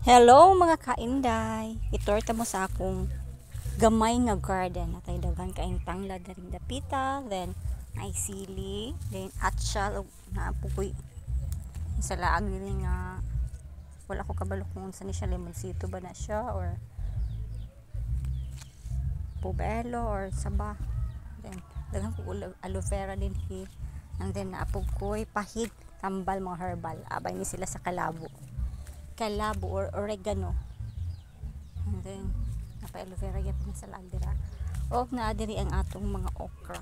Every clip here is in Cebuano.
Hello, mga kainday. I-tour ta mo sa akong gamay nga garden. Natay daghan kaayong tanglad diring dapita, then naay sili, then atchal, ug naa po koy sa laag diri nga wala ko kabalo kung unsa ni siya, lemonsito ba na siya or pubelo or saba. Then daghan ko aloe vera dinhi. And then naa pud koy pahid, tambal, mga herbal. Abay ni sila sa kalabo. Kalabo or oregano. And then napa aloe vera gyapon na sa laag dira. Og naa diri ang atong mga okra.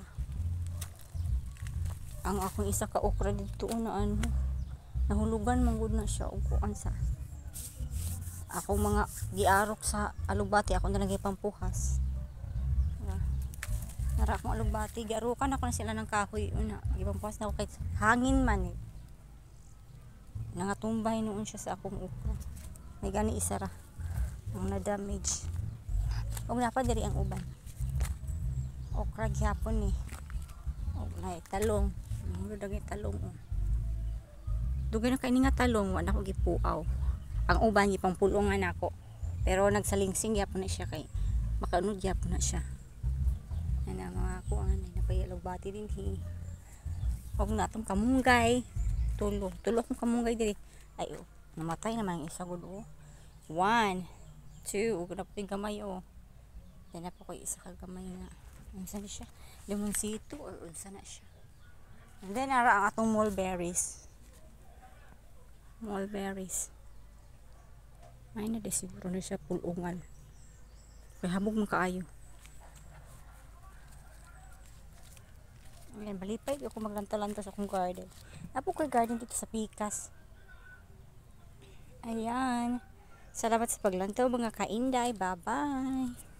Ang akong isa ka okra didto na ano, nahulugan man gud na siya og kuan sa akong mga giarok sa alugbati, ako na lang gipampuhas. Diba? Nara akong alugbati, giarukan ako na sila ng kahoy una, gipampuhas na ako kay hangin man eh. Nangatumbay noon siya sa akong okra. May gani isa ra ang na-damage. Og napa diri ang uban. Okra gihapon ni. Og nay talong. Mahulog ang talong oh. Dugay na kay ni nga talong, wa na ko gipuaw. Ang uban gipangpulungan nako. Pero nagsalingsing gyapon na siya kay makaunod gyapon na siya. Ana mga kuan, napay alugbati dinhi. Og natong kamunggay. Tulo, tulo akong kamunggay diri. Ay oh, namatay naman ang isa gud oh. One, two, ug naa poy gamay oh. Then naa po koy isa ka gamay nga unsa ni siya? Lemonsito or unsa na siya. And then ara ang atong mulberries. Mulberries. Ay na di siguro na siya pulungan. Kay habog man kaayo. Ayan, malipay ako maglanta-lanta sa akong garden. Napo ko'y garden dito sa Pikas. Ayan. Salamat sa paglantaw, mga kainday. Bye-bye.